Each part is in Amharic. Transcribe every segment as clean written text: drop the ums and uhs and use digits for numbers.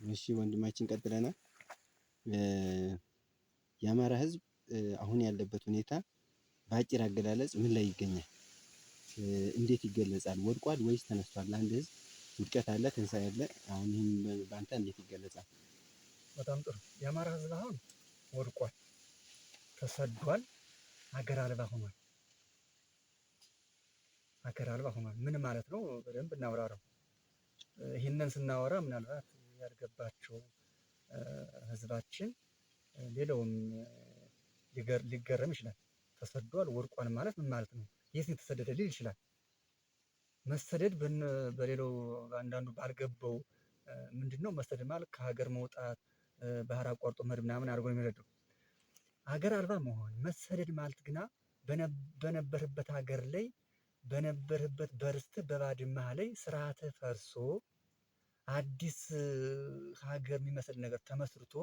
እሺ ወንድማችን ቀጥለናል። የአማራ ህዝብ አሁን ያለበት ሁኔታ በአጭር አገላለጽ ምን ላይ ይገኛል? እንዴት ይገለጻል? ወድቋል ወይስ ተነስቷል? አንድ ህዝብ ውድቀት አለ፣ ትንሳኤ አለ። አሁን ይህን በአንተ እንዴት ይገለጻል? በጣም ጥሩ። የአማራ ህዝብ አሁን ወድቋል፣ ተሰዷል፣ ሀገር አልባ ሆኗል። ሀገር አልባ ሆኗል። ምን ማለት ነው? በደንብ እናብራራው። ይህንን ስናወራ ምናልባት ያልገባቸው ህዝባችን ሌላውም ሊገረም ይችላል። ተሰዷል ወድቋል ማለት ምን ማለት ነው? የት ነው የተሰደደ ሊል ይችላል። መሰደድ በሌላው አንዳንዱ ባልገባው ምንድነው መሰደድ ማለት ከሀገር መውጣት፣ ባህር አቋርጦ መሄድ ምናምን አድርጎ ነው የሚረዳው። ሀገር አልባ መሆን መሰደድ ማለት ግና በነበርበት ሀገር ላይ በነበርበት በርስትህ በባድማህ ላይ ስርዓትህ ፈርሶ አዲስ ሀገር የሚመስል ነገር ተመስርቶ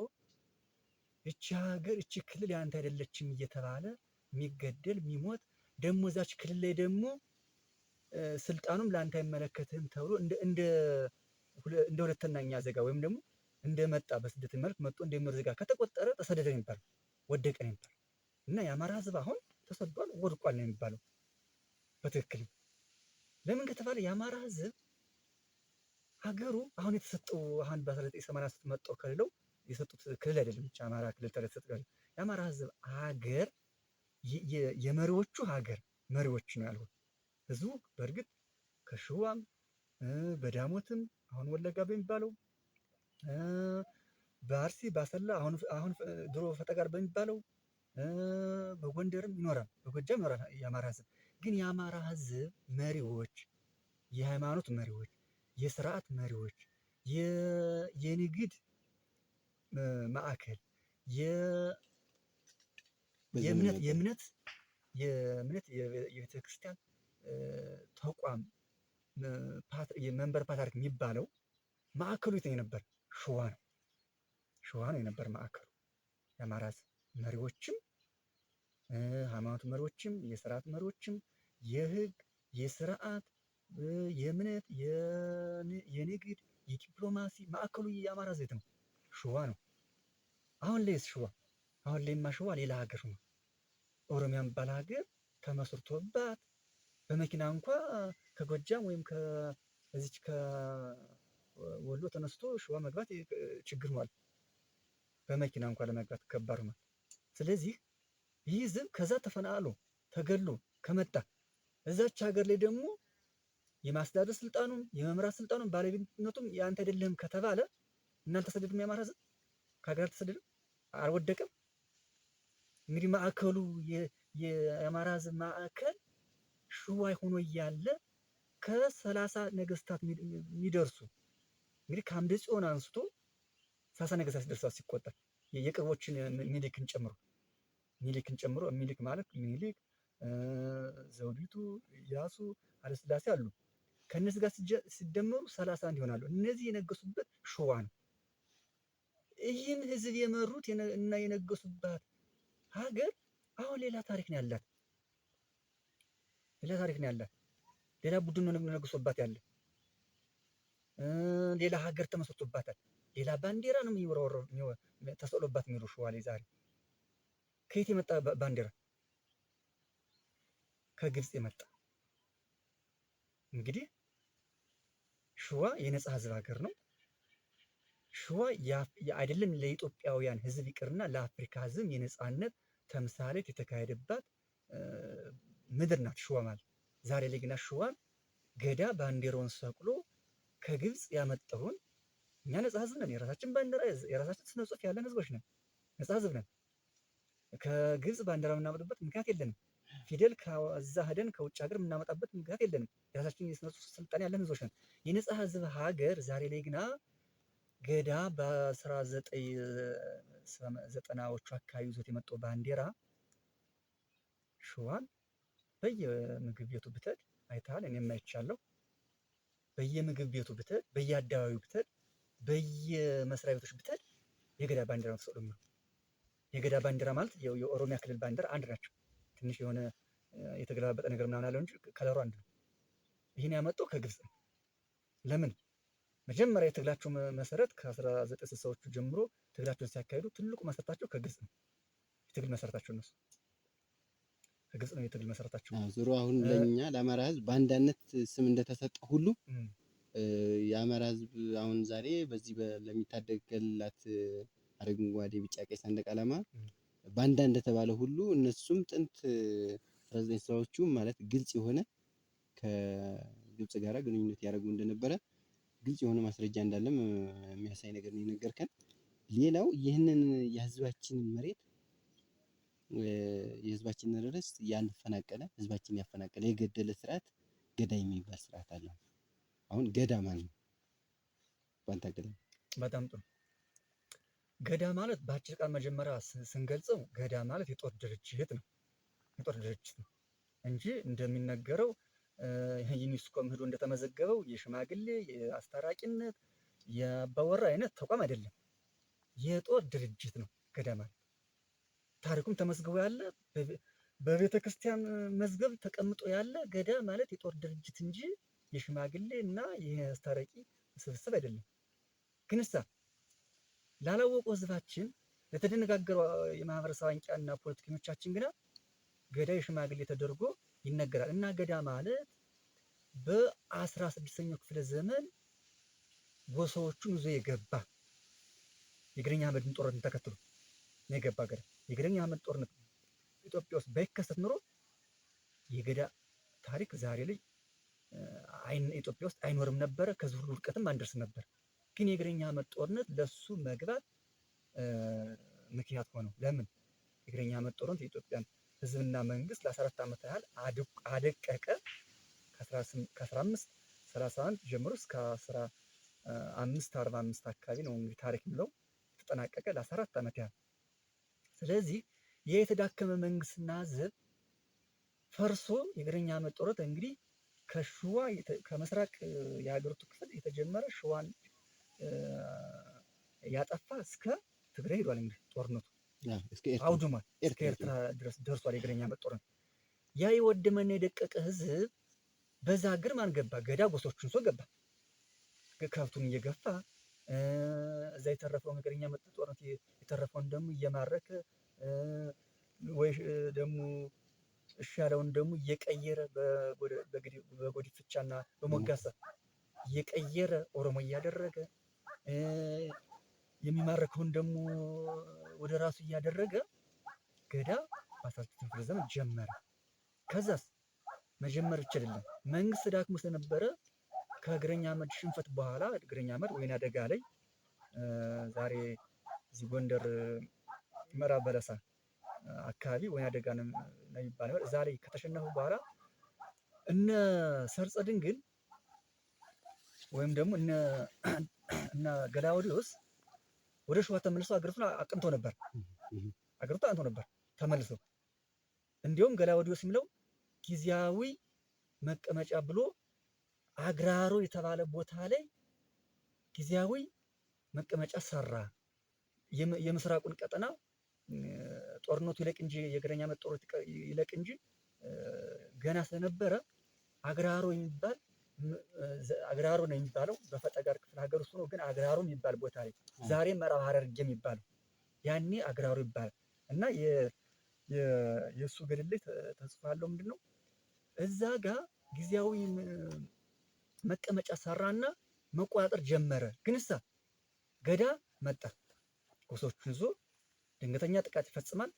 እቺ ሀገር እቺ ክልል ያንተ አይደለችም እየተባለ የሚገደል የሚሞት ደግሞ እዛች ክልል ላይ ደግሞ ስልጣኑም ለአንተ አይመለከትህም ተብሎ እንደ እንደ ሁለተኛ ዜጋ ወይም ደግሞ እንደመጣ በስደት መልክ መጥቶ እንደሚኖር ዜጋ ከተቆጠረ ተሰደደ ነው የሚባለው፣ ወደቀ ነው የሚባለው። እና የአማራ ህዝብ አሁን ተሰዷል፣ ወድቋል ነው የሚባለው በትክክል። ለምን ከተባለ የአማራ ህዝብ ሀገሩ አሁን የተሰጠው አሁን በ1983 መጥቶ ከሌለው የሰጡት ክልል አይደለም ብቻ አማራ ክልል ተብሎ የተሰጠው የአማራ ህዝብ ሀገር የመሪዎቹ ሀገር መሪዎች ነው ያልኩት። ህዝቡ በእርግጥ ከሽዋም በዳሞትም አሁን ወለጋ በሚባለው፣ በአርሲ ባሰላ አሁን አሁን ድሮ ፈጠጋር በሚባለው፣ በጎንደርም ይኖራል፣ በጎጃም ይኖራል የአማራ ህዝብ። ግን የአማራ ህዝብ መሪዎች፣ የሃይማኖት መሪዎች፣ የስርዓት መሪዎች፣ የንግድ ማዕከል፣ የእምነት የእምነት የእምነት የቤተክርስቲያን ተቋም መንበር ፓትርያርክ የሚባለው ማዕከሉ የት ነው የነበር? ሸዋ ነው። ሸዋ ነው የነበር ማዕከሉ። የአማራ መሪዎችም ሃይማኖት መሪዎችም የስርዓት መሪዎችም የህግ የስርዓት የእምነት የንግድ የዲፕሎማሲ ማዕከሉ የአማራ ዘይት ነው፣ ሸዋ ነው። አሁን ላይስ ሸዋ አሁን ላይማ ሸዋ ሌላ ሀገር ነው። ኦሮሚያ የሚባል ሀገር ተመስርቶባት በመኪና እንኳ ከጎጃም ወይም ከዚች ከወሎ ተነስቶ ሸዋ መግባት ችግር ሆኗል። በመኪና እንኳ ለመግባት ከባድ ሆኗል። ስለዚህ ይህ ህዝብ ከዛ ተፈናቅሎ ተገሎ ከመጣ እዛች ሀገር ላይ ደግሞ የማስተዳደር ስልጣኑም የመምራት ስልጣኑም ባለቤትነቱም የአንተ አይደለህም ከተባለ እና አልተሰደድም። የአማራ ህዝብ ከሀገር አልተሰደድም፣ አልወደቀም። እንግዲህ ማዕከሉ የአማራ ህዝብ ማዕከል ሸዋ ሆኖ እያለ ከ30 ነገስታት የሚደርሱ እንግዲህ ከአምደ ጽዮን አንስቶ 30 ነገስታት ደርሷል ሲቆጠር የቅርቦችን ሚኒሊክን ጨምሮ ሚኒሊክ ማለት ሚኒሊክ፣ ዘውዲቱ፣ ኢያሱ፣ ኃይለሥላሴ አሉ። ከእነዚህ ጋር ሲደመሩ 31 ይሆናሉ። እነዚህ የነገሱበት ሸዋ ነው። ይህን ህዝብ የመሩት እና የነገሱባት ሀገር አሁን ሌላ ታሪክ ነው ያላት። ሌላ ታሪክ ነው ያላት። ሌላ ቡድን ነው ነግሶባት ያለ። ሌላ ሀገር ተመስርቶባታል። ሌላ ባንዲራ ነው የሚወረወረው ተሰቅሎባት የሚሉ ሸዋ ላይ ዛሬ ከየት የመጣ ባንዲራ? ከግብፅ የመጣ። እንግዲህ ሸዋ የነፃ ህዝብ ሀገር ነው። ሸዋ አይደለም ለኢትዮጵያውያን ህዝብ ይቅርና ለአፍሪካ ህዝብ የነፃነት ተምሳሌት የተካሄደባት ምድር ናት ሸዋ ማለት። ዛሬ ላይ ግና ሸዋን ገዳ ባንዲራውን ሰቅሎ ከግብፅ ያመጣውን፣ እኛ ነፃ ህዝብ ነን። የራሳችን ባንዲራ የራሳችን ስነ ጽሁፍ ያለን ህዝቦች ነን። ነፃ ህዝብ ነን። ከግብፅ ባንዲራ የምናመጣበት ምክንያት የለንም። ፊደል ከዛ ሄደን ከውጭ ሀገር የምናመጣበት ምክንያት የለንም። የራሳችን የስነ ጽሁፍ ስልጣኔ ያለን ህዝቦች ነን። የነፃ ህዝብ ሀገር ዛሬ ላይ ግና ገዳ በ1990ዎቹ አካባቢ ይዞት የመጣው ባንዲራ ሸዋን በየምግብ ቤቱ ብትሄድ አይተሃል፣ እኔም አይቻለሁ። በየምግብ ቤቱ ብትሄድ፣ በየአደባባዩ ብትሄድ፣ በየመስሪያ ቤቶች ብትሄድ የገዳ ባንዲራ ነው ተሰቅሎ የሚውለው። የገዳ ባንዲራ ማለት የኦሮሚያ ክልል ባንዲራ አንድ ናቸው። ትንሽ የሆነ የተገለባበጠ ነገር ምናምን አለው እንጂ ከለሩ አንድ ነው። ይህን ያመጣው ከግብፅ ነው። ለምን? መጀመሪያ የትግላቸው መሰረት ከ1960ዎቹ ጀምሮ ትግላቸውን ሲያካሂዱ ትልቁ መሰረታቸው ከግብፅ ነው። የትግል መሰረታቸው እነሱ ከግብፅ ነው የትግል መሰረታቸው። ዞሮ አሁን ለእኛ ለአማራ ህዝብ በአንዳነት ስም እንደተሰጠ ሁሉ የአማራ ህዝብ አሁን ዛሬ በዚህ ለሚታደገላት አረንጓዴ፣ ቢጫ፣ ቀይ ሰንደቅ ዓላማ ባንዳ እንደተባለ ሁሉ እነሱም ጥንት 1960ዎቹ ማለት ግልጽ የሆነ ከግብጽ ጋር ግንኙነት ያደረጉ እንደነበረ ግልጽ የሆነ ማስረጃ እንዳለም የሚያሳይ ነገር ነው የነገርከን። ሌላው ይህንን የህዝባችንን መሬት የህዝባችንን ርስት ያፈናቀለ ህዝባችንን ያፈናቀለ የገደለ ስርዓት ገዳይ የሚባል ስርዓት አለ። አሁን ገዳ ማን ነው? በአንተ አገላለጽ። በጣም ጥሩ። ገዳ ማለት በአጭር ቃል መጀመሪያ ስንገልጸው ገዳ ማለት የጦር ድርጅት ነው። የጦር ድርጅት ነው እንጂ እንደሚነገረው ዩኔስኮም ሄዶ እንደተመዘገበው የሽማግሌ የአስታራቂነት የአባወራ አይነት ተቋም አይደለም። የጦር ድርጅት ነው ገዳ ማለት። ታሪኩም ተመዝግቦ ያለ በቤተ ክርስቲያን መዝገብ ተቀምጦ ያለ ገዳ ማለት የጦር ድርጅት እንጂ የሽማግሌ እና የአስታራቂ ስብስብ አይደለም። ግንሳ ላላወቀው ህዝባችን ለተደነጋገረው የማህበረሰብ አንቂያና ፖለቲከኞቻችን ግና ገዳ የሽማግሌ ተደርጎ ይነገራል። እና ገዳ ማለት በ16ኛው ክፍለ ዘመን ጎሳዎቹን ይዞ የገባ የእግረኛ አህመድን ጦርነት ተከትሎ ነው የገባ ገዳ። የእግረኛ አህመድ ጦርነት ኢትዮጵያ ውስጥ ባይከሰት ኑሮ የገዳ ታሪክ ዛሬ ላይ ኢትዮጵያ ውስጥ አይኖርም ነበረ። ከዚህ ሁሉ ውድቀትም አንደርስም ነበር። ግን የእግረኛ አህመድ ጦርነት ለሱ መግባት ምክንያት ሆነው። ለምን? የእግረኛ አህመድ ጦርነት የኢትዮጵያን ህዝብና መንግስት ለ14 ዓመት ያህል አደቀቀ። ከ1531 ጀምሮ እስከ 1545 አካባቢ ነው እንግዲህ ታሪክ የሚለው የተጠናቀቀ ለ14 ዓመት ያህል። ስለዚህ ይህ የተዳከመ መንግስትና ህዝብ ፈርሶ የእግረኛ አህመድ ጦርነት እንግዲህ ከሸዋ ከምስራቅ የሀገሪቱ ክፍል የተጀመረ ሸዋን ያጠፋ እስከ ትግራይ ሄዷል። እንግዲህ ጦርነቱ አውድሟል። እስከ ኤርትራ ድረስ ደርሷል። የእግረኛ አህመድ ጦርነት ያ የወደመና የደቀቀ ህዝብ በዛ እግር ማን ገባ? ገዳ ጎሳዎቹን ሰው ገባ። ከብቱን እየገፋ እዛ የተረፈውን እግረኛ አህመድ ጦርነት የተረፈውን ደግሞ እየማረከ ወይ ደግሞ እሺ ያለውን ደግሞ እየቀየረ በጎዲፍቻና በሞጋሳ እየቀየረ ኦሮሞ እያደረገ የሚማርከውን ደግሞ ወደ ራሱ እያደረገ ገዳ በ16ኛው ክፍለ ዘመን ጀመረ። ከዛስ መጀመር ብቻ አይደለም፣ መንግስት ዳክሞ ስለነበረ ከእግረኛ አህመድ ሽንፈት በኋላ እግረኛ አህመድ ወይና ደጋ ላይ ዛሬ እዚህ ጎንደር ምዕራብ በለሳ አካባቢ ወይና ደጋ ነው የሚባለው እዛ ላይ ከተሸነፉ በኋላ እነ ሰርጸ ድንግል ወይም ደግሞ እነ ገላውዲዮስ ወደ ሸዋ ተመልሰው አገሪቱን አቅንቶ ነበር። አገሪቱን አቅንቶ ነበር ተመልሰው። እንዲሁም ገላውዲዮስ የሚለው ጊዜያዊ መቀመጫ ብሎ አግራሮ የተባለ ቦታ ላይ ጊዜያዊ መቀመጫ ሰራ። የምስራቁን ቀጠና ጦርነቱ ይለቅ እንጂ የእግረኛ አህመድ ጦርነት ይለቅ እንጂ ገና ስለነበረ አግራሮ የሚባል አግራሮ ነው የሚባለው በፈጠጋር ክፍለ ሀገር ውስጥ ነው። ግን አግራሮ የሚባል ቦታ ላይ ዛሬ ምዕራብ ሐረርጌ የሚባለው ያኔ አግራሮ ይባላል። እና የእሱ ገድል ላይ ተጽፎ ያለው ምንድነው? እዛ ጋር ጊዜያዊ መቀመጫ ሰራና መቆጣጠር ጀመረ። ግንሳ ገዳ መጣ፣ ጎሳዎቹን ይዞ ድንገተኛ ጥቃት ይፈጽማል።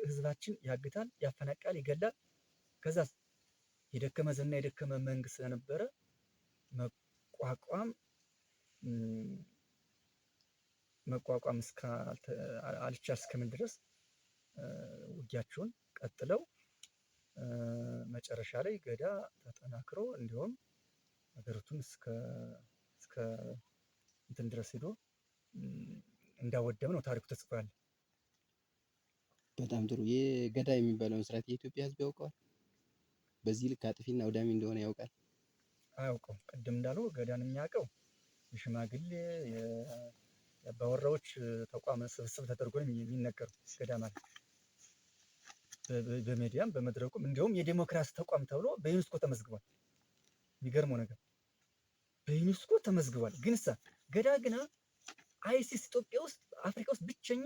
ህዝባችን ያግታል፣ ያፈናቃል፣ ይገላል። ከዛስ የደከመ ዝና የደከመ መንግስት ስለነበረ መቋቋም መቋቋም አልቻል እስከምን ድረስ ውጊያቸውን ቀጥለው መጨረሻ ላይ ገዳ ተጠናክሮ እንዲሁም ሀገሪቱን እስከ እስከ እንትን ድረስ ሄዶ እንዳወደመ ነው ታሪኩ ተጽፏል። በጣም ጥሩ። የገዳ የሚባለውን ስርዓት የኢትዮጵያ ሕዝብ ያውቀዋል? በዚህ ልክ አጥፊና አውዳሚ እንደሆነ ያውቃል? አያውቀውም። ቅድም እንዳለው ገዳን የሚያውቀው የሽማግሌ የአባወራዎች ተቋም ስብስብ ተደርጎ ነው የሚነገረው። ገዳ ማለት በሚዲያም በመድረኩም እንዲሁም የዴሞክራሲ ተቋም ተብሎ በዩኔስኮ ተመዝግቧል። የሚገርመው ነገር በዩኔስኮ ተመዝግቧል። ግን ሳ ገዳ ግና አይሲስ ኢትዮጵያ ውስጥ አፍሪካ ውስጥ ብቸኛ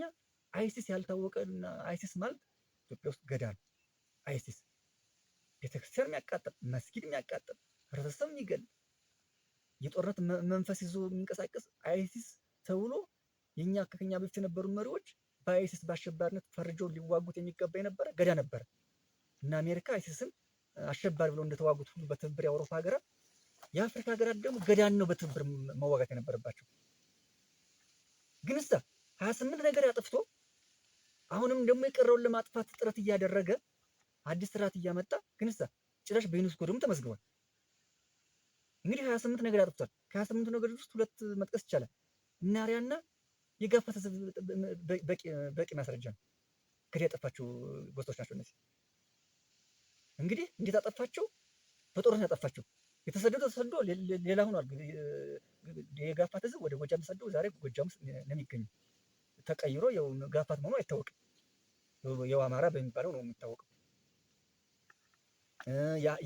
አይሲስ ያልታወቀና አይሲስ ማለት ኢትዮጵያ ውስጥ ገዳ ነው። አይሲስ ቤተክርስቲያን የሚያቃጥል፣ መስጊድ የሚያቃጥል፣ ህብረተሰብ የሚገል፣ የጦርነት መንፈስ ይዞ የሚንቀሳቀስ አይሲስ ተብሎ የኛ ከኛ በፊት የነበሩ መሪዎች በአይሲስ በአሸባሪነት ፈርጀው ሊዋጉት የሚገባ የነበረ ገዳ ነበረ። እና አሜሪካ አይሲስን አሸባሪ ብለው እንደተዋጉት ሁሉ በትብብር የአውሮፓ ሀገራት፣ የአፍሪካ ሀገራት ደግሞ ገዳን ነው በትብብር መዋጋት የነበረባቸው። ግን እሳ 28 ነገር አጥፍቶ አሁንም ደግሞ የቀረውን ለማጥፋት ጥረት እያደረገ አዲስ ስርዓት እያመጣ ግን እሳ ጭራሽ በዩኔስኮ ደግሞ ተመዝግቧል። እንግዲህ 28 ነገር አጥፍቷል። ከ28 ነገር ውስጥ ሁለት መጥቀስ ይቻላል። እናሪያና የጋፋት ህዝብ በቂ ማስረጃ ነው። ገዳ ያጠፋቸው ጎሳዎች ናቸው እነዚህ። እንግዲህ እንዴት አጠፋቸው? በጦርነት ያጠፋቸው። የተሰደደው ተሰዶ ሌላ ሆኗል። የጋፋት ህዝብ ወደ ጎጃም ተሰዶ ዛሬ ጎጃም ውስጥ ነው የሚገኘው። ተቀይሮ ያው ጋፋት መሆኑ አይታወቅም። ያው አማራ በሚባለው ነው የሚታወቀው።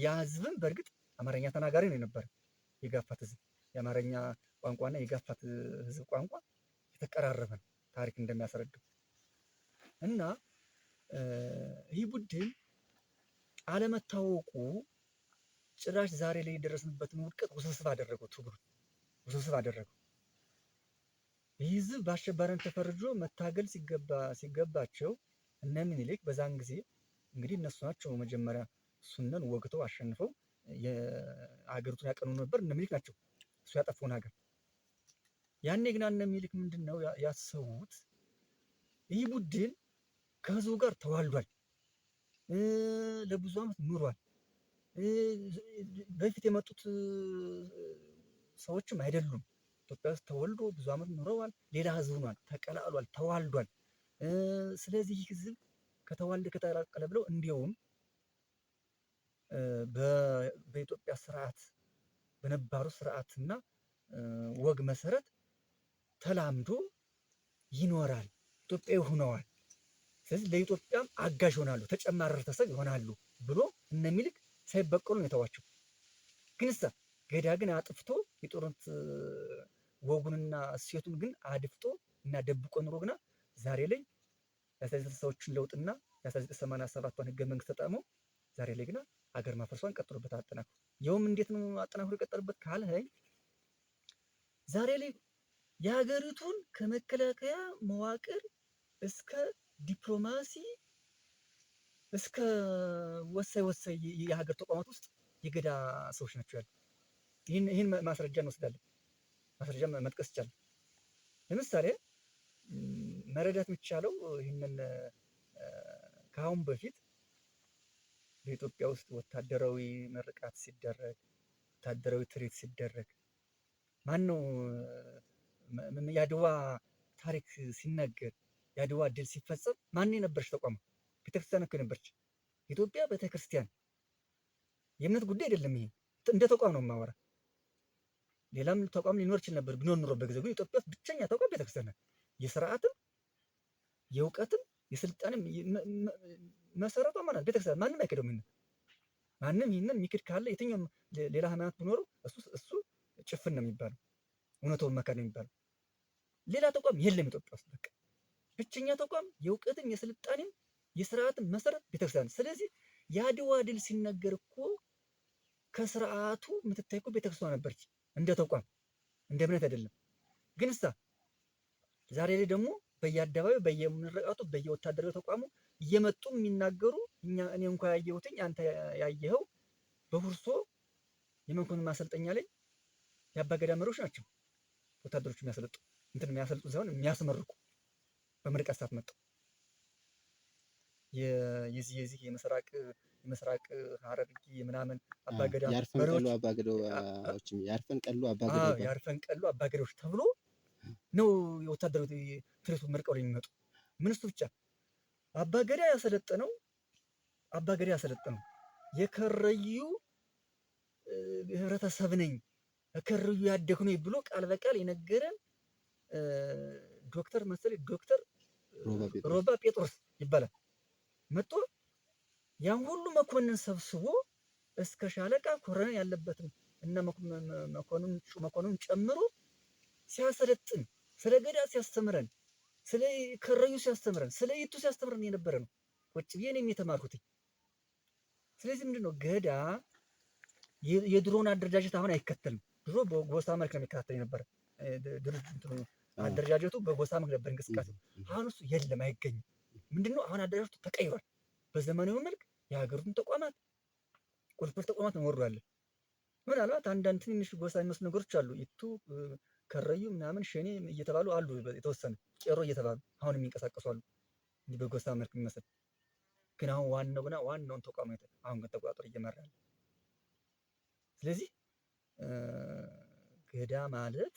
ያ ህዝብም በእርግጥ አማርኛ ተናጋሪ ነው የነበረ። የጋፋት ህዝብ የአማርኛ ቋንቋና የጋፋት ህዝብ ቋንቋ የተቀራረበ ነው ታሪክ እንደሚያስረዳው። እና ይህ ቡድን አለመታወቁ ጭራሽ ዛሬ ላይ የደረስንበትን ውድቀት ውስብስብ አደረገው፣ ትግሉን ውስብስብ አደረገው። ይህ ህዝብ በአሸባሪነት ተፈርጆ መታገል ሲገባቸው እነ ምኒልክ በዛን ጊዜ እንግዲህ እነሱ ናቸው መጀመሪያ እሱነን ወግተው አሸንፈው የሀገሪቱን ያቀኑ ነበር። እነ ምኒልክ ናቸው እሱ ያጠፋውን ሀገር። ያኔ ግና እነ ምኒልክ ምንድን ነው ያሰቡት? ይህ ቡድን ከህዝቡ ጋር ተዋልዷል፣ ለብዙ ዓመት ኑሯል። በፊት የመጡት ሰዎችም አይደሉም። ኢትዮጵያ ውስጥ ተወልዶ ብዙ ዓመት ኑረዋል። ሌላ ህዝብ ሆኗል፣ ተቀላቅሏል፣ ተዋልዷል። ስለዚህ ይህ ህዝብ ከተዋልደ ከተቀላቀለ ብለው እንዲያውም በኢትዮጵያ ስርዓት በነባሩ ስርዓትና ወግ መሰረት ተላምዶ ይኖራል፣ ኢትዮጵያዊ ሆነዋል። ስለዚህ ለኢትዮጵያም አጋዥ ይሆናሉ፣ ተጨማሪ ህብረተሰብ ይሆናሉ ብሎ እነ ምኒልክ ሳይበቀሉ ነው የተዋቸው። ግን እሳ ገዳ ግን አጥፍቶ የጦርነት ወጉንና እሴቱን ግን አድፍጦ እና ደብቆ ኑሮ ግና ዛሬ ላይ የ1960ዎቹን ለውጥና የ1987ቷን ህገ መንግስት ተጠቅመው ዛሬ ላይ ግና አገር ማፍረሷን ቀጥሎበት አጠናክሮ፣ ይኸውም እንዴት ነው አጠናክሮ የቀጠለበት ካልኸኝ፣ ዛሬ ላይ የሀገሪቱን ከመከላከያ መዋቅር እስከ ዲፕሎማሲ እስከ ወሳኝ ወሳኝ የሀገር ተቋማት ውስጥ የገዳ ሰዎች ናቸው ያሉ። ይህን ማስረጃ እንወስዳለን። ማስረጃ መጥቀስ ይቻላል። ለምሳሌ መረዳት የሚቻለው ይህንን ከአሁን በፊት በኢትዮጵያ ውስጥ ወታደራዊ ምርቃት ሲደረግ፣ ወታደራዊ ትርኢት ሲደረግ፣ ማነው የአድዋ ታሪክ ሲነገር፣ የአድዋ ድል ሲፈጸም ማን የነበረች ተቋም? ቤተክርስቲያን እኮ የነበረች። ኢትዮጵያ ቤተክርስቲያን የእምነት ጉዳይ አይደለም። ይሄ እንደ ተቋም ነው የማወራ። ሌላም ተቋም ሊኖር ይችል ነበር ቢኖር ኑሮ በጊዜው፣ ግን ኢትዮጵያ ውስጥ ብቸኛ ተቋም ቤተክርስቲያን ናት። የስርዓትም የእውቀትም የስልጣንም መሰረቷ ማለት ቤተክርስቲያን። ማንም አይክደውም። ይሄንን ማንም ይሄንን የሚክድ ካለ የትኛውም ሌላ ሃይማኖት ቢኖረው እሱ ጭፍን ነው የሚባለው፣ እውነታውን መካድ ነው የሚባለው። ሌላ ተቋም የለም ኢትዮጵያ ውስጥ፣ በቃ ብቸኛ ተቋም የእውቀትም የስልጣኔም የስርዓትም መሰረት ቤተክርስቲያን። ስለዚህ የአድዋ ድል ሲነገር እኮ ከስርዓቱ የምትታይ እኮ ቤተክርስቲያን ነበረች፣ እንደ ተቋም እንደ እምነት አይደለም። ግን እሳ ዛሬ ላይ ደግሞ በየአደባባዩ በየምርቃቱ በየወታደራዊ ተቋሙ እየመጡ የሚናገሩ እኛ እኔ እንኳ ያየሁትኝ አንተ ያየኸው በሁርሶ የመኮንን ማሰልጠኛ ላይ የአባገዳ መሪዎች ናቸው ወታደሮች የሚያሰለጡ፣ እንትን የሚያሰልጡ ሳይሆን የሚያስመርቁ፣ በምርቃት ሰዓት መጡ። የዚህ የምስራቅ ሐረርጌ ምናምን አባገዳ ያርፈን ቀሉ አባገዳዎች፣ ያርፈን ቀሉ አባገዳ፣ ያርፈን ቀሉ አባገዳዎች ተብሎ ነው የወታደራዊ ትርኢቱ መርቀው ላይ የሚመጡ። ምን እሱ ብቻ፣ አባገዳ ያሰለጠነው የከረዩ ህብረተሰብ ነኝ፣ ከረዩ ያደግኩ ነኝ ብሎ ቃል በቃል የነገረን ዶክተር መሰለኝ ዶክተር ሮባ ጴጥሮስ ይባላል። መጥቶ ያን ሁሉ መኮንን ሰብስቦ እስከ ሻለቃ ኮረኔል ያለበትን እና መኮንን መኮንን ጨምሮ ሲያሰለጥን፣ ስለ ገዳ ሲያስተምረን፣ ስለ ከረዩ ሲያስተምረን፣ ስለ ይቱ ሲያስተምረን የነበረ ነው። ቁጭ ብዬ እኔም የተማርኩት። ስለዚህ ምንድን ነው ገዳ የድሮውን አደረጃጀት አሁን አይከተልም። ድሮ በጎሳ መልክ ነው የሚከታተል የነበረ ድርጅቱ፣ አደረጃጀቱ በጎሳ መልክ ነበር እንቅስቃሴው። አሁን እሱ የለም፣ አይገኝም። ምንድነው አሁን አደረጃጀቱ ተቀይሯል። በዘመናዊ መልክ የሀገሪቱን ተቋማት ቁልፍ ተቋማት ነው ወርዷል። ምናልባት አንዳንድ ትንንሽ ጎሳ የሚመስሉ ነገሮች አሉ። ይቱ ከረዩ ምናምን ሸኔ እየተባሉ አሉ፣ የተወሰነ ቄሮ እየተባሉ አሁን የሚንቀሳቀሱ አሉ። እንዲህ በጎሳ መልክ የሚመስል ግን አሁን ዋናው ግና ዋናውን ተቋም አሁን ግን ተቆጣጥሮ እየመራ ያለ። ስለዚህ ገዳ ማለት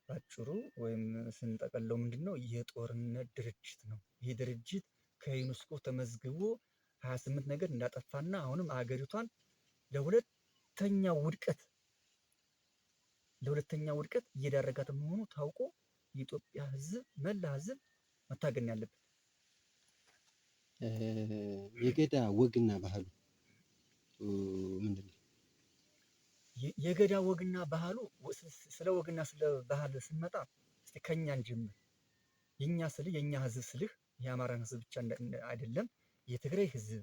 ባጭሩ ወይም ስንጠቀለው ምንድነው የጦርነት ድርጅት ነው። ይህ ድርጅት ከዩኔስኮ ተመዝግቦ 28 ነገር እንዳጠፋና አሁንም አገሪቷን ለሁለተኛ ውድቀት ለሁለተኛ ውድቀት እየዳረጋት መሆኑ ታውቆ የኢትዮጵያ ሕዝብ መላ ሕዝብ መታገል ያለበት። የገዳ ወግና ባህሉ ምንድን ነው? የገዳ ወግና ባህሉ፣ ስለ ወግና ስለ ባህል ስንመጣ እስቲ ከኛ እንጀምር። የኛ ስልህ የኛ ህዝብ ስልህ የአማራን ህዝብ ብቻ አይደለም፣ የትግራይ ህዝብ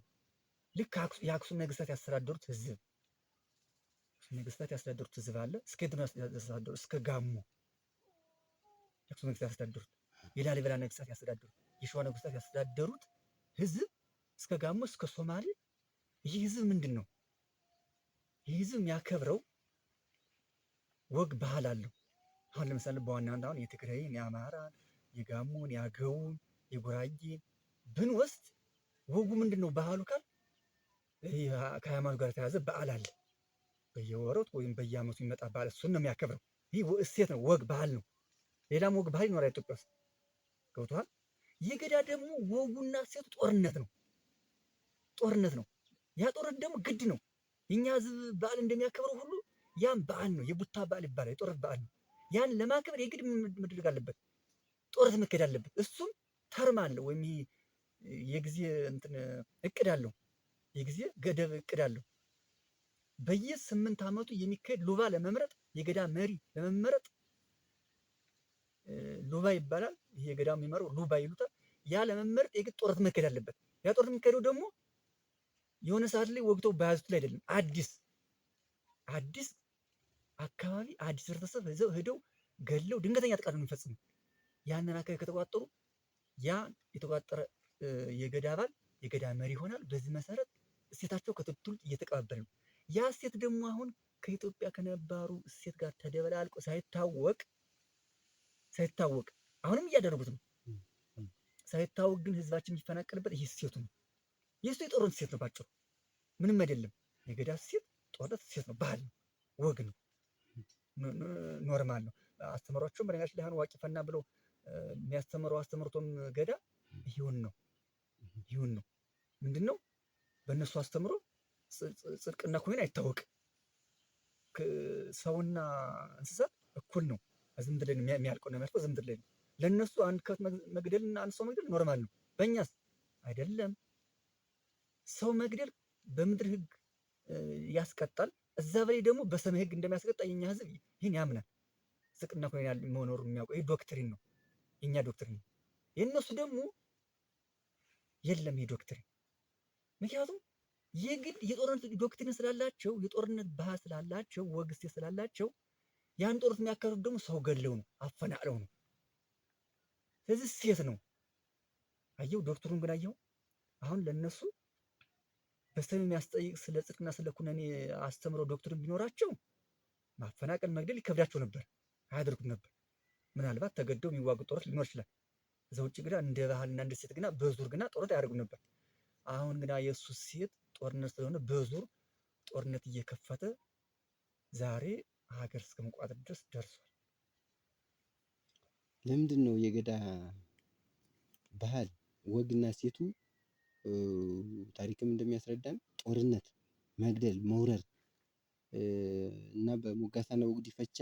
ልክ የአክሱም ነገስታት ያስተዳደሩት ህዝብ ነገስታት ያስተዳደሩት ህዝብ አለ። እስከ የት ነው ያስተዳደሩት? እስከ ጋሞ የአክሱም ነገስታት ያስተዳደሩት፣ የላሊበላ ነገስታት ያስተዳደሩት፣ የሸዋ ነገስታት ያስተዳደሩት ህዝብ እስከ ጋሞ እስከ ሶማሌ። ይህ ህዝብ ምንድን ነው? ይህ ህዝብ የሚያከብረው ወግ ባህል አለው። አሁን ለምሳሌ በዋናነት አሁን የትግራይን፣ የአማራን፣ የጋሞን፣ የአገውን፣ የጉራጌን ብንወስድ ወጉ ምንድን ነው ባህሉ ካል ከሃይማኖት ጋር የተያዘ በዓል አለ። በየወሩት ወይም በየዓመቱ የሚመጣ በዓል እሱን ነው የሚያከብረው። ይህ እሴት ነው፣ ወግ ባህል ነው። ሌላም ወግ ባህል ይኖራል ኢትዮጵያ ውስጥ ገብቶሃል። የገዳ ደግሞ ወጉና እሴቱ ጦርነት ነው፣ ጦርነት ነው። ያ ጦርነት ደግሞ ግድ ነው። የኛ ህዝብ በዓል እንደሚያከብረው ሁሉ ያም በዓል ነው። የቡታ በዓል ይባላል። የጦርነት በዓል ነው። ያን ለማክበር የግድ መደረግ አለበት፣ ጦርነት መካሄድ አለበት። እሱም ተርም አለው ወይም የጊዜ እንትን እቅድ አለው፣ የጊዜ ገደብ እቅድ አለው። በየ8 ዓመቱ የሚካሄድ ሉባ ለመምረጥ የገዳ መሪ ለመመረጥ ሉባ ይባላል። ይሄ የገዳ የሚመራው ሉባ ይሉታል። ያ ለመመረጥ የግድ ጦርነት መካሄድ አለበት። ያ ጦርነት የሚካሄደው ደግሞ የሆነ ሰዓት ላይ ወግተው በያዙት ላይ አይደለም። አዲስ አዲስ አካባቢ አዲስ ህብረተሰብ ይዘው ሄደው ገለው ድንገተኛ ጥቃት ነው የሚፈጽሙ። ያንን አካባቢ ከተቆጣጠሩ ያ የተቆጣጠረ የገዳ አባል የገዳ መሪ ይሆናል። በዚህ መሰረት እሴታቸው ከትውልድ እየተቀባበለ ነው። ያ እሴት ደግሞ አሁን ከኢትዮጵያ ከነባሩ እሴት ጋር ተደበላልቆ ሳይታወቅ ሳይታወቅ አሁንም እያደረጉት ነው። ሳይታወቅ ግን ህዝባችን የሚፈናቀልበት ይህ እሴቱ ነው። ይህ እሴቱ የጦርነት እሴት ነው። ባጭሩ ምንም አይደለም። የገዳ እሴት ጦርነት እሴት ነው፣ ባህል ነው፣ ወግ ነው፣ normal ነው። አስተምሯቸውም በነገራችን ላይ አሁን ዋቂ ፈና ብለው የሚያስተምረው አስተምህርቶም ገዳ ይሁን ነው ይሁን ነው። ምንድን ነው በእነሱ አስተምሮ ጽድቅና ኩነኔ አይታወቅም። ሰውና እንስሳት እኩል ነው። እዚህ ምድር ላይ ነው የሚያልቀው ነው የሚያልቀው እዚህ ምድር ላይ ነው። ለእነሱ አንድ ከብት መግደልና አንድ ሰው መግደል normal ነው። በእኛስ አይደለም። ሰው መግደል በምድር ሕግ ያስቀጣል። እዛ በላይ ደግሞ በሰማይ ሕግ እንደሚያስቀጣ የኛ ሕዝብ ይህን ያምናል። ጽድቅና ኩነኔ መኖሩ የሚያውቀው ይህ doctrine ነው፣ የኛ doctrine ነው። የእነሱ ደግሞ የለም ይህ doctrine። ምክንያቱም የግድ የጦርነት doctrine ስላላቸው የጦርነት ባህል ስላላቸው ወግ እሴት ስላላቸው ያን ጦርነት የሚያካሂዱት ደግሞ ሰው ገድለው ነው፣ አፈናቅለው ነው። ስለዚህ እሴት ነው። አየው doctrine ኡን ግን አየው አሁን ለነሱ በሰም የሚያስጠይቅ ስለ ጽድቅና ስለ ኩነኔ አስተምረው doctrine ቢኖራቸው ማፈናቀል መግደል ይከብዳቸው ነበር፣ አያደርጉም ነበር። ምናልባት ተገደው የሚዋጉ ጦርነት ሊኖር ይችላል። እዛ ውጭ ግና እንደ ባህልና እንደ እሴት ግና በዙር ግና ጦርነት አያደርጉም ነበር። አሁን ግና የእሱ እሴት ጦርነት ስለሆነ በዙር ጦርነት እየከፈተ ዛሬ ሀገር እስከ መቆጣጠር ድረስ ደርሷል። ለምንድን ነው የገዳ ባህል ወግና እሴቱ ታሪክም እንደሚያስረዳን ጦርነት፣ መግደል፣ መውረር እና በሞጋሳና በጉዲፈቻ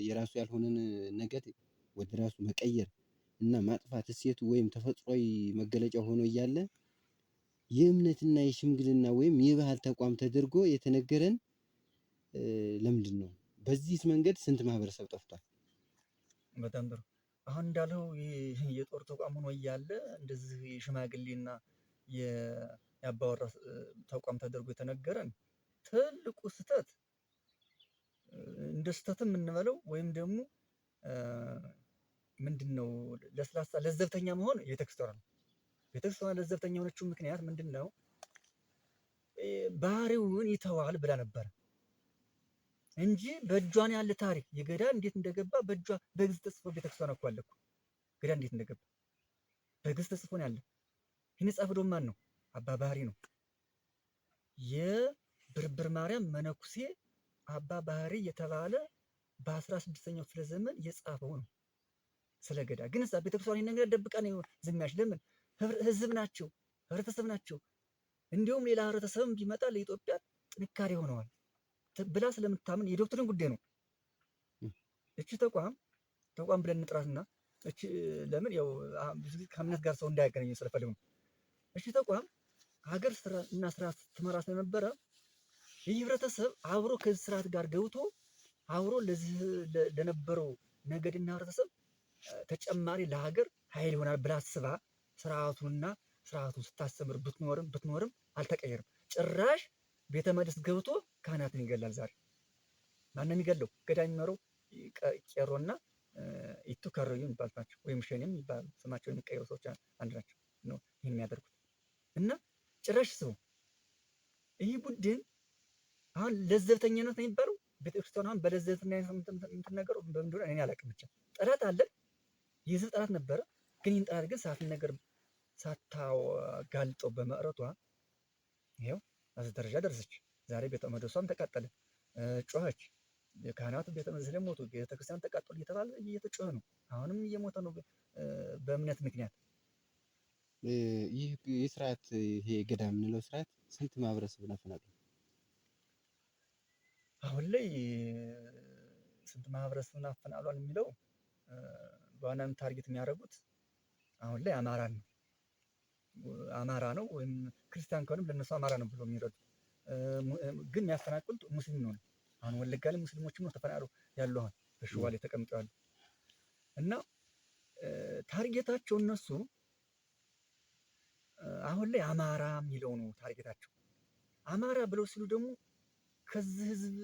የራሱ ያልሆነን ነገር ወደ ራሱ መቀየር እና ማጥፋት እሴቱ ወይም ተፈጥሯዊ መገለጫ ሆኖ እያለ የእምነትና የሽምግልና ወይም የባህል ተቋም ተደርጎ የተነገረን ለምንድን ነው? በዚህ መንገድ ስንት ማህበረሰብ ጠፍቷል? በጣም ጥሩ። አሁን እንዳለው የጦር ተቋም ሆኖ እያለ እንደዚህ የሽማግሌና የአባወራ ተቋም ተደርጎ የተነገረን ትልቁ ስህተት፣ እንደ ስህተትም የምንበለው ወይም ደግሞ ምንድነው ለስላሳ ለዘብተኛ መሆን የቤተክርስቲያኗ ነው። ቤተክርስቲያኗ ለዘብተኛ የሆነችው ምክንያት ምንድነው? ባህሪውን ይተዋል ብላ ነበረ እንጂ በእጇን ያለ ታሪክ የገዳ እንዴት እንደገባ በእጇ በግዕዝ ተጽፎ ቤተክርስቲያኗ እኮ አለ እኮ ገዳ እንዴት እንደገባ በግዕዝ ተጽፎ ነው ያለ። ይህን የጻፈው ደግሞ ማን ነው? አባ ባህሪ ነው። የብርብር ማርያም መነኩሴ አባ ባህሪ የተባለ በ16ኛው ክፍለ ዘመን የጻፈው ነው ስለ ገዳ። ግን እዛ ቤተክርስቲያን ይሄን ነገር ደብቃ ነው ዝም ያለች። ለምን? ህዝብ ናቸው፣ ህብረተሰብ ናቸው። እንዲሁም ሌላ ህብረተሰብም ቢመጣ ለኢትዮጵያ ጥንካሬ ሆነዋል ብላ ስለምታምን የ doctrine ጉዳይ ነው። እቺ ተቋም ተቋም ብለን እንጥራትና እቺ ለምን ያው ብዙ ጊዜ ከእምነት ጋር ሰው እንዳያገናኝ ስለፈለጉ ነው። እቺ ተቋም ሀገር እና ስርዓት ትመራ ስለነበረ ይህ ህብረተሰብ አብሮ ከዚህ ስርዓት ጋር ገብቶ አብሮ ለዚህ ለነበረው ነገድና ህብረተሰብ ተጨማሪ ለሀገር ኃይል ይሆናል ብላ አስባ ስርዓቱንና ስርዓቱን ስታስተምር ብትኖርም ብትኖርም አልተቀየርም። ጭራሽ ቤተ መቅደስ ገብቶ ካህናትን ይገላል። ዛሬ ማነው የሚገለው? ገዳ የሚመረው ቄሮና ኢቱ ከረዩ የሚባሉት ናቸው፣ ወይም ሸኔም የሚባሉ ስማቸው የሚቀየሩ ሰዎች አንድ ናቸው ነው ይህን የሚያደርጉት። እና ጭራሽ ሰው ይህ ቡድን አሁን ለዘብተኝነት ነው የሚባለው። ቤተክርስቲያን አሁን በለዘብተኝነት የምትነገረው በምን እንደሆነ እኔ አላውቅም። ብቻ ጠላት አለ፣ የህዝብ ጠላት ነበረ። ግን ይህን ጠላት ግን ሳትነገር ሳታጋልጠው በመቅረቷ ይኸው እዚህ ደረጃ ደረሰች። ዛሬ ቤተ መቅደሷም ተቃጠለ፣ ጮኸች። ካህናቱ ቤተ መቅደስ ላይ ሞቱ፣ ቤተክርስቲያን ተቃጠሉ እየተባለ እየተጮኸ ነው። አሁንም እየሞተ ነው በእምነት ምክንያት። ይህ ስርዓት ይሄ ገዳ የምንለው ስርዓት ስንት ማህበረሰብን አፈናቅሏል? አሁን ላይ ስንት ማህበረሰብን አፈናቅሏል የሚለው በዋናነት target የሚያደርጉት አሁን ላይ አማራን ነው። አማራ ነው ወይም ክርስቲያን ከሆነም ለነሱ አማራ ነው ብሎ የሚረዱ ግን የሚያፈናቅሉት ሙስሊም ነው። አሁን ወለጋ ላይ ሙስሊሞችም ነው ተፈናቅለው ያሉ አሁን በሽዋ ላይ ተቀምጠው ያሉ እና target ኣቸው እነሱ አሁን ላይ አማራ የሚለው ነው target ኣቸው። አማራ ብለው ሲሉ ደግሞ ከዚህ ህዝብ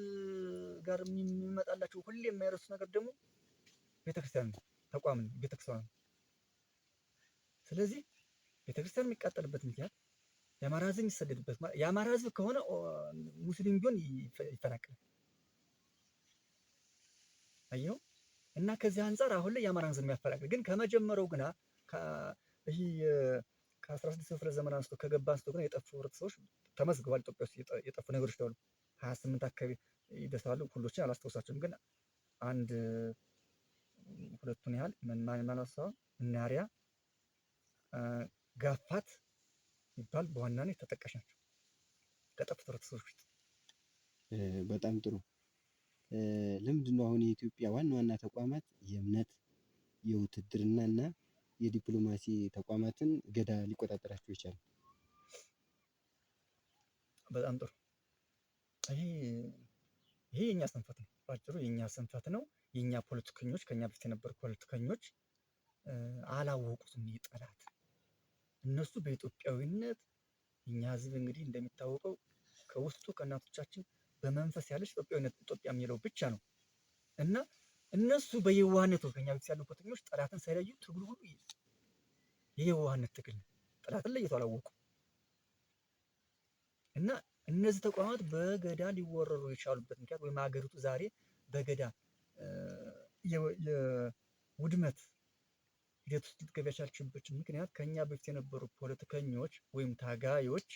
ጋር የሚመጣላቸው ሁሌ የማይረሱት ነገር ደግሞ ቤተክርስቲያን ነው፣ ተቋም ነው፣ ቤተክርስቲያን ነው። ስለዚህ ቤተክርስቲያን የሚቃጠልበት ምክንያት የአማራ ህዝብ የሚሰደድበት የአማራ ህዝብ ከሆነ ሙስሊም ቢሆን ይፈናቀላል። አየው እና ከዚህ አንጻር አሁን ላይ የአማራን ህዝብ የሚያፈናቅል ግን ከመጀመሪያው ግና ይህ ከ16 ክፍለ ዘመን አንስቶ ከገባ አንስቶ ግን የጠፉ ህብረተሰቦች ተመዝግበዋል። ኢትዮጵያ ውስጥ የጠፉ ነገሮች አሉ። 28 አካባቢ ይደርሳሉ። ሁሎችን አላስታውሳቸውም፣ ግን አንድ ሁለቱን ያህል ማን ማን እናሪያ፣ ጋፋት ይባል በዋናነት ተጠቃሽ ናቸው ከጠፉት ህብረተሰቦች ውስጥ። በጣም ጥሩ። ለምንድን ነው አሁን የኢትዮጵያ ዋና ዋና ተቋማት የእምነት የውትድርና እና የዲፕሎማሲ ተቋማትን ገዳ ሊቆጣጠራቸው ይቻላል? በጣም ጥሩ። ይሄ ይሄ የኛ ስንፈት ነው። ባጭሩ የኛ ስንፈት ነው። የኛ ፖለቲከኞች ከኛ በፊት የነበሩ ፖለቲከኞች አላወቁትም። ይህ ጠላት እነሱ በኢትዮጵያዊነት የኛ ህዝብ እንግዲህ እንደሚታወቀው ከውስጡ ከእናቶቻችን በመንፈስ ያለች ኢትዮጵያዊነት ኢትዮጵያ የሚለው ብቻ ነው እና እነሱ በየዋህነቱ ከኛ በፊት ያሉ ፖለቲከኞች ጠላትን ሳይለዩ ትግሉ ሁሉ የየዋህነት ትግል ነው። ጠላትን ለይቶ አላወቁም እና እነዚህ ተቋማት በገዳ ሊወረሩ የቻሉበት ምክንያት ወይም ሀገሪቱ ዛሬ በገዳ የውድመት ሂደት ውስጥ ልትገባ የቻለችበት ምክንያት ከኛ በፊት የነበሩ ፖለቲከኞች ወይም ታጋዮች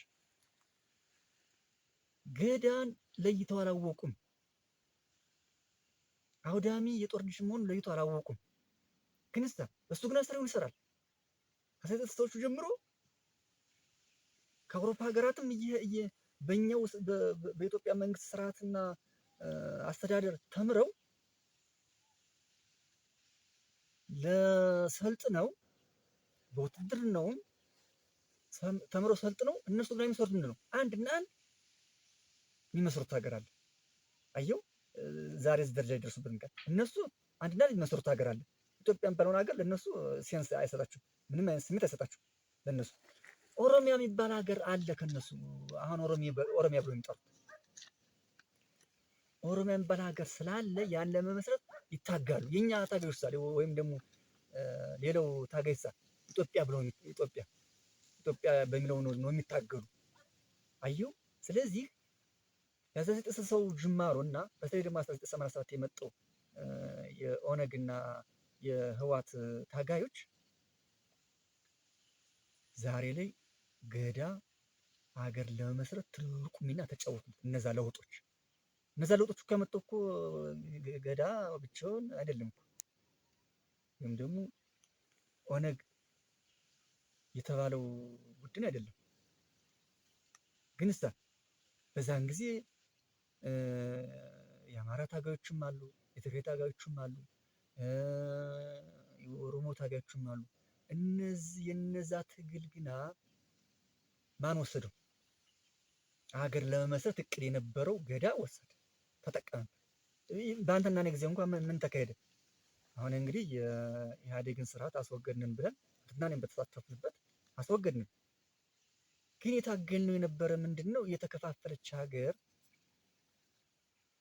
ገዳን ለይተው አላወቁም። አውዳሚ የጦር ዲሽ መሆኑን ለይቶ አላወቁም። ግንሳ እሱ ግን ስራውን ይሰራል። ከስልሳዎቹ ጀምሮ ከአውሮፓ ሀገራትም በእኛው በኢትዮጵያ መንግስት ስርዓትና አስተዳደር ተምረው ለሰልጥነው በውትድርናውም ተምረው ሰልጥነው እነሱ ግን የሚሰሩት ምንድን ነው? አንድ እና አንድ የሚመሰርቱት ሀገር አለ። አየው ዛሬ እዚህ ደረጃ የደረሱበት ምክንያት እነሱ አንድና ሊመሰርቱ ሀገር አለ። ኢትዮጵያ የሚባለውን ሀገር ለእነሱ sense አይሰጣቸው፣ ምንም አይነት ስሜት አይሰጣቸው ለእነሱ። ኦሮሚያ የሚባል ሀገር አለ ከነሱ አሁን ኦሮሚያ ብሎ የሚጠሩት ኦሮሚያ የሚባል ሀገር ስላለ ያን ለመመስረት ይታጋሉ። የኛ ታጋዮች ሳለ ወይም ደግሞ ሌላው ታጋይ ሳ ኢትዮጵያ ብለው ኢትዮጵያ ኢትዮጵያ በሚለው ነው የሚታገሉ። አየው። ስለዚህ የ1960ው ጅማሮ እና በተለይ ደግሞ 1987 የመጣው የኦነግና የህዋት ታጋዮች ዛሬ ላይ ገዳ ሀገር ለመመስረት ትልቁ ሚና ተጫወቱ። እነዛ ለውጦች እኮ ያመጣው እኮ ገዳ ብቻውን አይደለም እኮ፣ ወይም ደግሞ ኦነግ የተባለው ቡድን አይደለም። ግን እሳ በዛን ጊዜ የአማራ ታጋዮችም አሉ፣ የትግሬ ታጋዮችም አሉ፣ የኦሮሞ ታጋዮችም አሉ። እነዚህ የነዛ ትግል ግና ማን ወሰደው? ሀገር ለመመስረት እቅድ የነበረው ገዳ ወሰደ፣ ተጠቀመ። በአንተና እኔ ጊዜ እንኳን ምን ተካሄደ? አሁን እንግዲህ የኢህአዴግን ስርዓት አስወገድንን ብለን አንተና እኔም በተሳተፍንበት አስወገድንን። ግን የታገልነው የነበረ ምንድን ነው? የተከፋፈለች ሀገር፣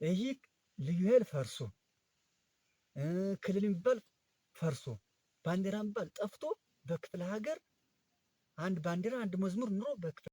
ይህ ልዩ ኃይል ፈርሶ፣ ክልል የሚባል ፈርሶ፣ ባንዲራ የሚባል ጠፍቶ፣ በክፍለ ሀገር አንድ ባንዲራ አንድ መዝሙር ኑሮ በክፍለ